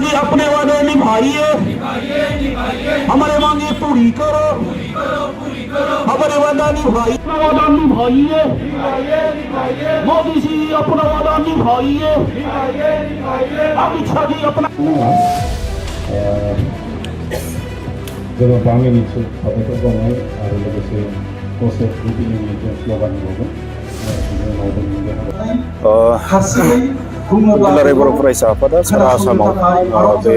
जी अपने वादे निभाइए, हमारे मांगे पूरी करो, हमारे वादा निभाइए, अपना वादा निभाइए, मोदी जी अपना वादा निभाइए, अमित शाह जी अपना जोङो बांलानि साबायखर बावनाय आरो लोगोसे कसेट मिटिंनि स्ल'गान होबावगोन दुलाराय बर' फरायसा आफादा सारा आसामाव बे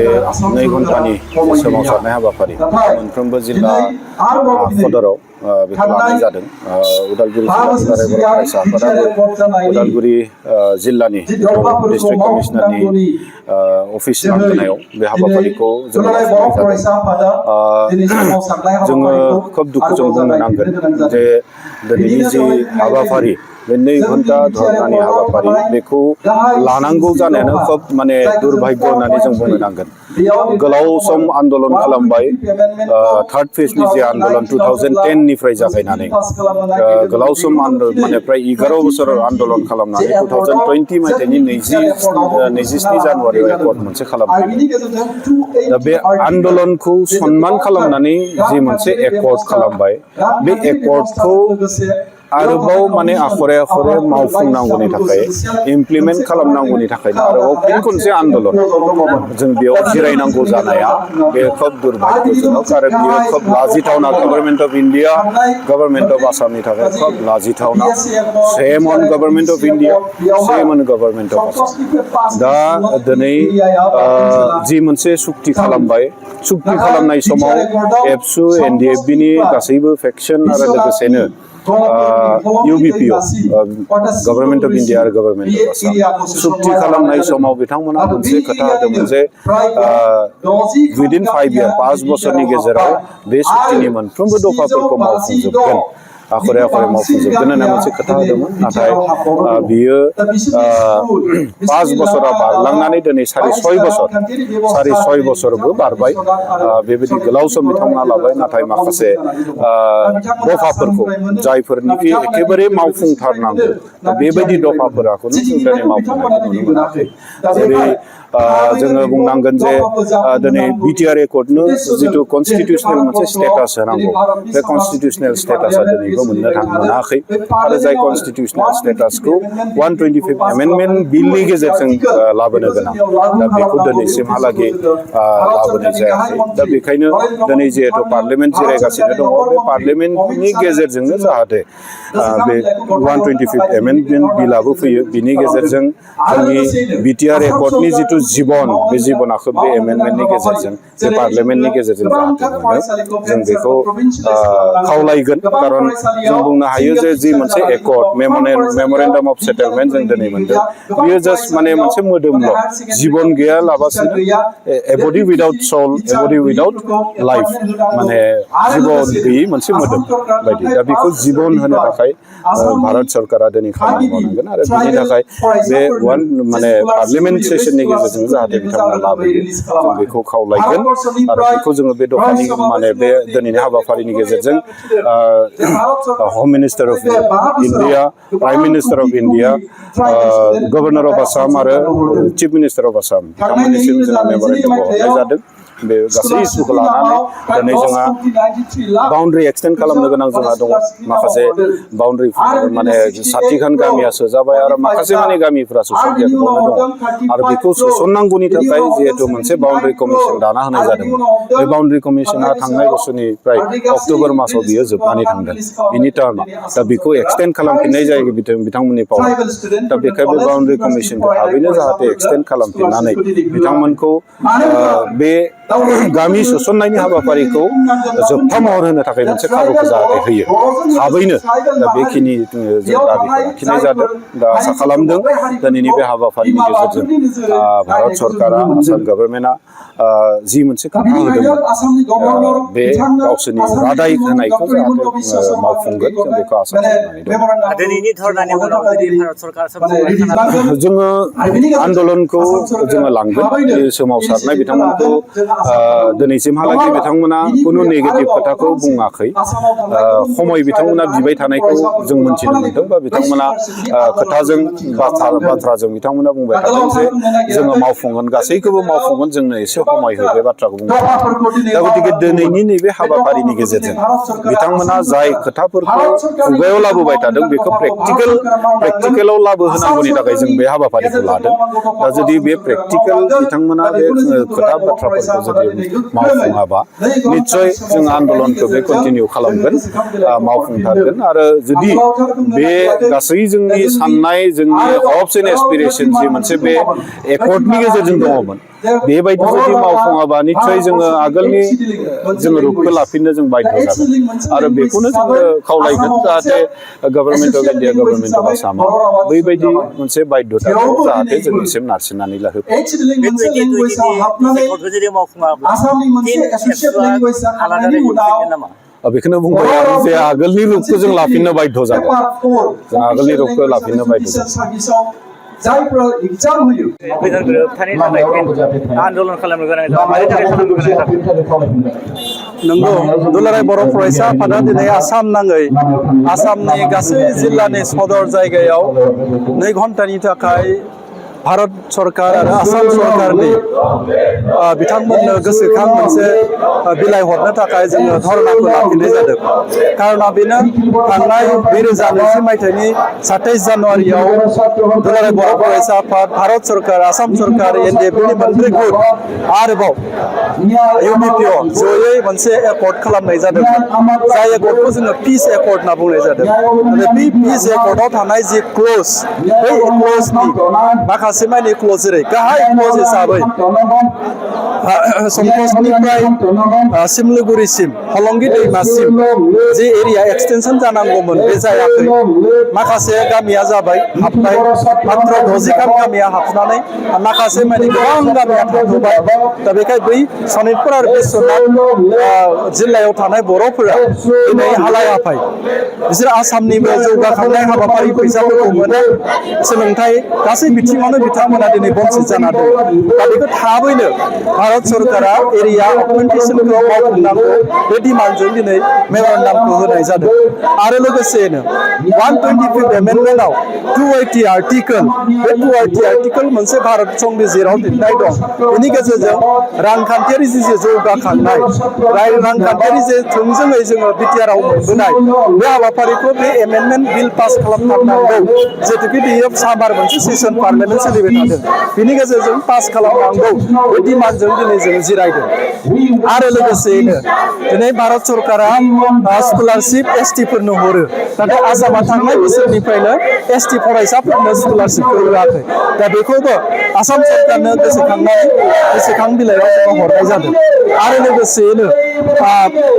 2 घन्टानि सोमावसारनाय हाबाफारि मोनफ्रोमबो जिल्ला हादराव बेखौ लानाय जादों। उदालगुरि जिल्ला दुलाराय बर' फरायसा आफादाबो उदालगुरि जिल्लानि डिस्ट्रिक्ट कमिशनारनि अफिस लांगोनायाव बे हाबाफारिखौ जोङो लाफुंनाय जादों। जोङो खोब दुखुजों बुंनो नांगोन जे दिनैनि जि हाबाफारि बे 2 घन्टा धरनानि हाबाफारि बेखौ लानांगौ जानायानो खोब माने दुर्भाग्य होननानै जों बुंनो नांगोन। गोलाव सम आन्दलन खालामबाय, थार्ड फेजनि जे आन्दलन 2010 निफ्राय जागायनानै गोलाव सम माने प्राय 11 बोसोर आन्दलन खालामनानै 2020 मायथाइनि 27 जानुवारियाव एकर्ड मोनसे खालामबाय। दा बे आन्दलनखौ सन्मान खालामनानै जि मोनसे एकर्ड खालामबाय, बे एकर्डखौ आरोबाव माने आखरे आखरे मावफुंनांगौनि थाखाय इमप्लिमेन्ट खालामनांगौनि थाखायनो आरोबाव फिन खनसे आन्दलन जों बेयाव जिरायनांगौ जानाया बे खोब दुर्भाग्यजनक आरो बेयो खोब लाजिथावना government of India, government of आसामनि थाखाय खोब लाजिथावना। Same on government of India, same on government of Assam. दा दिनै जि मोनसे सुक्ति खालामबाय, सुक्ति खालामनाय समाव एबसु एनडिएफबिनि गासैबो फेक्सन आरो लोगोसेनो UBPO गभर्नमेन्ट अफ इन्डिया आरो गभर्नमेन्ट अफ आसाम सुक्ति खालामनाय समाव बिथांमोना मोनसे खोथा होदोंमोन जे विदिन 5 इयार 5 बोसोरनि गेजेराव बे सुक्तिनि मोनफ्रोमबो दफाफोरखौ मावफुंजोबगोन, आखरे आखरे मावफुंजोबगोन होनना मोनसे खोथा होदोंमोन। नाथाय बियो 5 बोसोराव बारलांनानै दिनै 6.5 बोसोरबो बारबाय। बेबायदि गोलाव सम बिथांमोना लाबाय, नाथाय माखासे दफाफोरखौ जायफोरनिखि एखेबारे मावफुंथारनांगौ बेबायदि दफाफोराखौनो जों दिनै मावफुंनायखौ नुनो मोनाखै। जेरै जोङो बुंनांगोन जे दिनै बिटिआर एकर्डनो जिथु कनस्टिटिउसनेल मोनसे स्टेटास होनांगौ, बे कनस्टिटिउसनेल स्टेटासा दिनैबो मोनाखै आरो जाय कनस्टिटिउसनेल स्टेटासखौ 125 एमेन्डमेन्ट बिलनि गेजेरजों लाबोनो गोनां, दा बेखौ दिनैसिमहालागै लाबोनाय जायाखै। दा बेखायनो दिनै जिहेतु पार्लियामेन्ट जिरायगासिनो दङ, बे पार्लियामेन्टनि गेजेरजोंनो जाहाथे बे 125 एमेन्डमेन्ट बिलाबो फैयो, बिनि गेजेरजों जोंनि बिटिआर एकर्डनि जिथु जीवन, बे जीवनाखौ बे एमेन्डमेन्टनि गेजेरजों, बे पार्लियामेन्टनि गेजेरजों जाहाथे मोनो, जों बेखौ खावलायगोन। खारन जों बुंनो हायो जे जि मोनसे एकर्ड मेमरेन्डाम अफ सेटेलमेन्ट जों दिनै मोनदों, बियो जास्ट माने मोनसे मोदोमल', जीवन गैयालाबासिनो ए बडि उइदाउट सोल, ए बडि उइदाउट लाइफ, माने जीवन गैयै मोनसे मोदोम बायदि। दा बेखौ जीवन होनो थाखाय भारत सरकारा दिनै खामानि मावनांगोन आरो बिनि थाखाय बे माने पार्लियामेन्ट सेसननि गेजेरजों जाहाथे बिथांमोना लाबोयो, जों बेखौ खावलायगोन आरो बेखौ जोङो बे दफानि माने बे दिनैनि हाबाफारिनि गेजेरजों होम minister of India, prime minister of India, governor of Assam आरो चिफ मिनिस्टार अफ आसाम बिथांमोननिसिम जोंहा मेमरेन्डामखौ हरनाय जादों। बे गासै इस्युखौ लानानै दिनै जोंहा बाउन्ड्रि एक्सटेन्ड खालामनो गोनां जोंहा दङ। माखासे बाउन्ड्रि माने 60खान गामिया सोजाबाय आरो माखासे माने गामिफोरा सोसनजायाखैनो दङ आरो बेखौ सोसननांगौनि थाखाय जिहेतु मोनसे बाउन्ड्रि कमिसन दाना होनाय जादोंमोन। बे बाउन्ड्रि कमिसना थांनाय बोसोरनिफ्राय अक्ट'बर मासाव बियो जोबनानै थांदों, बिनि टार्मआ। दा बेखौ एक्सटेन्ड खालामफिननाय जायो बिथांमोननि पावार। दा बेखायनो बे बाउन्ड्रि कमिसनखौ थाबैनो जाहाथे एक्सटेन्ड खालामफिननानै बिथांमोनखौ बे गामि सोसननायनि हाबाफारिखौ जोबथा महर होनो थाखाय मोनसे खाबुखौ जाहाथे होयो थाबैनो। दा बेखिनि जों दाबिखौ लाखिनाय जादों। दा आसा खालामदों दिनैनि बे हाबाफारिनि गेजेरजों भारत सरकारा, आसाम गभर्नमेन्टआ जि मोनसे खोथा होदोंमोन, बे गावसोरनि रादाय होनायखौ जाहाथे मावफुंगोन, जों बेखौ आसा खालामनानै दं। जोङो आन्दलनखौ जोङो लांगोन, सोमावसारनाय बिथांमोनखौ दिनैसिमहालागै बिथांमोना खुनु नेगेटिभ खोथाखौ बुङाखै खमै बिथांमोना बिबाय थानायखौ जों मोनथिनो मोनदों बा बिथांमोना खोथाजों बाथ्राजों बिथांमोना बुंबाय थादों जे जोङो मावफुंगोन गासैखौबो मावफुंगोन जोंनो एसे खमाय हो बे बाथ्राखौ बुंदों दा गतिके दिनैनि नैबे हाबाफारिनि गेजेरजों बिथांमोना जाय खोथाफोरखौ खुगायाव लाबोबाय थादों बेखौ प्रेक्टिकेलाव लाबोहोनांगौनि थाखाय जों बे हाबाफारिखौ लादों दा जुदि बे प्रेक्टिकेल बिथांमोना बे खोथा बाथ्राफोरखौ जुदि मावफुङाबा निस्सय जों आन्दलनखौ बे कन्टिनिउ खालामगोन मावफुंथारगोन आरो जुदि बे गासै जोंनि साननाय जोंनि हप्स एन्ड एसपिरेसन जि मोनसे बे एकर्डनि गेजेरजों दङमोन बेबायदि जुदि मावफुङाबा निस्सय जोङो आगोलनि जोङो रुपखौ लाफिननो जों बाध्य जागोन आरो बेखौनो जोङो खावलायगोन जाहाथे government of India government of आसामाव बैबायदि मोनसे बाध्यताखौ जाहाथे जोंनिसिम नारसिननानै बेखौनो बुंबाय आं जे आगोलनि रुपखौ जों लाफिननो बाध्य जागोन जों आगोलनि रुपखौ लाफिननो बाध्य जागोन जायफोरा एग्जाम होयो गोदान गोरोबथानि थाखाय आन्दलन खालामनो गोनां जादों मानि थाखाय खालामनो गोनां जादों नंगौ दुलाराय बर' फरायसा आफादा दिनै आसाम नाङै आसामनि गासै जिल्लानि सदर जायगायाव 2 घन्टानि थाखाय भारत सरकार आरो आसाम सरकारनि बिथांमोननो गोसोखां मोनसे बिलाइ हरनो थाखाय जोङो धरनाखौ लाखिनाय जादों कारना बेनो थांनाय 2020 मायथाइनि 27 जानुवारियाव दुलाराय बर' फरायसा आफाद भारत सरकार आसाम सरकार एनडिएफनि मोनब्रै गुट आरोबाव इउपिपिअ जयै मोनसे एकर्ड खालामनाय जादोंमोन जाय एकर्डखौ जोङो पिस एकर्ड होनना बुंनाय जादों आरो बे पिस एकर्डआव थानाय जि क्लज बै क्लजनि माखासे माने क्लज जेरै गाहाय क्लज हिसाबै संकसनिफ्राय सिमलुगुरिसिम हलंगि दैमासिम जे एरिया एक्सटेनसन जानांगौमोन बे जायाखै माखासे गामिया जाबाय हाबनाय मात्र 60 गामिया हाबनानै माखासे माने गोबां गामिया थाथ'बाय दा बेखाय बै सनितपुर आरो बिश्वनाथ जिल्लायाव थानाय बर'फोरा दिनै हालाय हाफाय बिसोर आसामनिबो जौगाखांनाय हाबाफारि फैसाफोरखौ मोनो सोलोंथाइ गासै बिथिङावनो बिथांमोना दिनै बन्सित जाना दं दा बेखौ थाबैनो भारत सरकारा एरिया अगमेन्टेसनखौ मावफुंनांगौ बे डिमान्डजों दिनै मेमरेन्डामखौ होनाय जादों आरो लोगोसेनो 125 एमेन्डमेन्टआव 280 आर्टिकेल बे 280 आर्टिकेल मोनसे भारत संबिजिराव लिरनाय दं बेनि गेजेरजों रांखान्थियारि जि जौगाखांनाय रांखान्थियारि जे थोंजोङै जोङो बिटिआरआव मोनबोनाय बे हाबाफारिखौ बे एमेन्डमेन्ट बिल पास खालामथारनांगौ जेथुके बेयो सामार मोनसे सेसन पार्लामेन्ट सोलिबाय थादों बेनि गेजेरजों पास खालामनांगौ बे डिमान्डजों दिनै जों जिरायदों आरो लोगोसेयैनो दिनै भारत सरकारा स्कलारशिप एसटिफोरनो हरो नाथाय आसामा थांनाय बोसोरनिफ्रायनो एसटि फरायसाफोरनो स्कलारशिपखौ होआखै दा बेखौबो आसाम सरकारनो गोसोखां बिलाइयाव जोङो हरनाय जादों आरो लोगोसेयैनो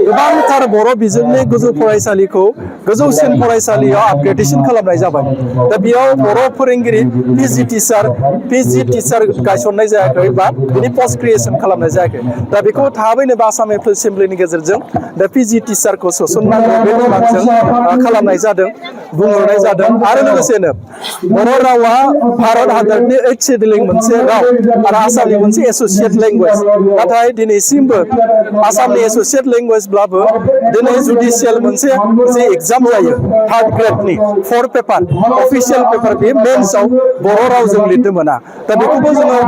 गोबांथार बर' बिजोंनि गोजौ फरायसालिखौ गोजौसिन फरायसालियाव आपग्रेडेसन खालामनाय जाबाय दा बेयाव बर' फोरोंगिरि पिजि टिचार गायसननाय जायाखै बा बिनि पस्ट क्रिएसन खालामनाय जायाखै दा बेखौ थाबैनो आसाम एसेम्ब्लिनि गेजेरजों दा पिजि टिचारखौ सोसननांगौ बे डिमान्डजों खालामनाय जादों बुंहरनाय जादों आरो लोगोसेनो बर' रावा भारत हादरनि 8th शेड्यूलिं मोनसे राव आरो आसामनि मोनसे एसोसिएट लेंगुवेज नाथाय दिनैसिमबो आसामनि एसोसिएट लेंगुवेजब्लाबो दिनै जुडिशियेल मोनसे जे एग्जाम जायो 3rd ग्रेडनि 4 पेपार अफिसियेल पेपार बे मेन्सआव बर' रावजों लिरनो मोना दा बेखौबो जोङो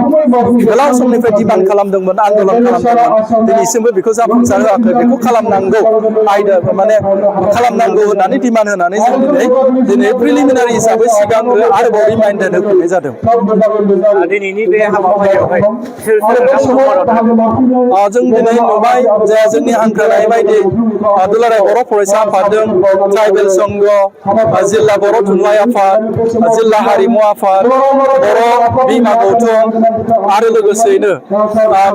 गोलाव समनिफ्राय डिमान्ड खालामदोंमोन आन्दलन खालामदोंमोन दिनैसिमबो बेखौ जाफुंसार होआखै बेखौ खालामनांगौ आयदा माने खालामनांगौ होननानै डिमान्ड होनानै जों दिनै प्रिलिमिनारि हिसाबै सिगांग्रो आरोबाव रिमाइन्डार होफिननाय जादों दिनैनि बे हाबाफारियावहाय जों दिनै नुबाय जे जोंनि हांख्रायनाय बायदि दुलाराय बर' फरायसा आफादजों ट्राइबेल संघ जिल्ला बर' थुनलाइ आफाद जिल्ला हारिमु आफाद बर' बिमा गौथुम आरो लोगोसेयैनो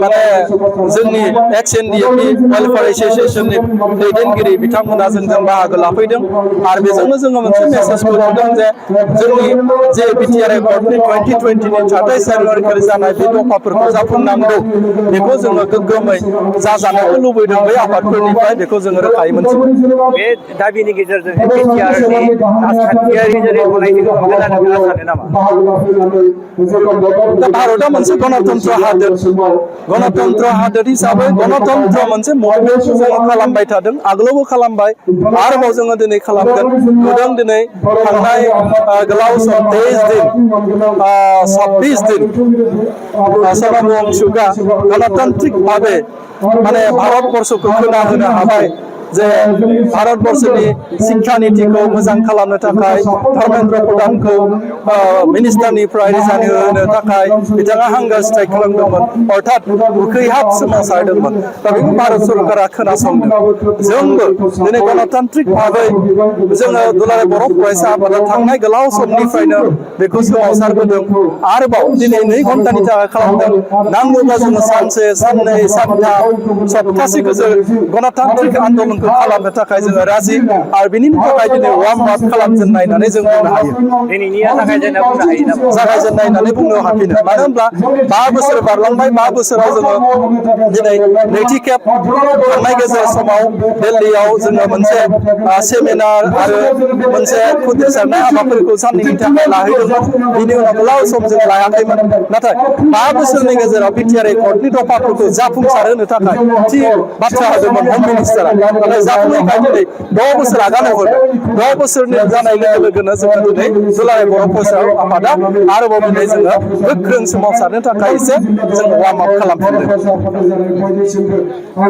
माने जोंनि एक्स एनडिएफनि वेलफेयार एसोसिएशननि दैदेनगिरि बिथांमोना जोंजों बाहागो लाफैदों आरो बेजोंनो जोङो मोनसे मेसेजखौ नुदों जे जोंनि जे बिटिआर एकर्डनि 2020नि 27 जानुवारिखालि जानाय बे दफाफोरखौ जाफुंनांगौ बेखौ जोङो गोग्गोमै जाजानोबो लुबैदों बै आफादफोरनिफ्राय बेखौ जोङो रोखायै मोनथियो बे दाबिनि गेजेरजों बिटिआरनि राजखान्थियारि जेरै गनायथिखौ मोनगोन होनना नोंथाङा सानो नामा? दा भारतआ मोनसे गणतन्त्र हादोर हिसाबै गणतन्त्र मोनसे मुभमेन्टखौ जोङो खालामबाय थादों आगोलावबो खालामबाय आरोबाव जोङो दिनै खालामगोन नुदों दिनै थांनाय गोलाव सम 23 दिन 26 दिन सोनाब अंशुका गणतान्त्रिक भावे माने भारतबर्षखौ खोनाहोनो हाबाय जे भारतबर्षनि शिक्षा नीतिखौ मोजां खालामनो थाखाय धर्मेन्द्र प्रधानखौ मिनिस्टारनिफ्राय रिजाइन होनो थाखाय बिथाङा हांगार स्ट्राइक खालामदोंमोन अर्थात उखैहाब सोमावसारदोंमोन दा बेखौ भारत सरकारा खोनासंदों जोंबो दिनै गणतान्त्रिक भाबै जोङो दुलाराय बर' फरायसा आफादा थांनाय गोलाव समनिफ्रायनो बेखौ सोमावसारबोदों आरोबाव दिनै 2 घन्टानि थाखाय खालामदों नांगौब्ला जोङो सानसे साननै सानथाम सप्तासेखौ जों गणतान्त्रिक आन्दोलन खालामनो थाखाय जोङो राजि आरो बिनि थाखाय दिनै वार्म आप खालामजेननाय होननानै जों बुंनो हायो दिनैनिया जागायजेननाय बुंनो हायो नामा? जागायजेननाय होननानै बुंनो हाफिनो मानो होनब्ला 5 बोसोर बारलांबाय 5 बोसोराव जोङो दिनै नैथि खेब थांनाय गेजेर समाव दिल्लीयाव जोङो मोनसे सेमिनार आरो मोनसे फोसावनाय हाबाफारिखौ साननैनि थाखाय लाहैदोंमोन बिनि उनाव गोलाव सम जों लायाखैमोन नाथाय 5 बोसोरनि गेजेराव बिटिआर एकर्डनि दफाफोरखौ जाफुंसारहोनो थाखाय थि बाथ्रा होदोंमोन हम मिनिस्टारा नाथाय जाफुङैखाय दिनै 6 बोसोर आगान होहरबाय 6 बोसोरनि जानाय लोगो लोगोनो जोङो दिनै दुलाराय बर' फरायसा आफादा आरोबाव दिनै जोङो गोख्रों सोमावसारनो थाखाय एसे जों वार्म आप खालामफिनदों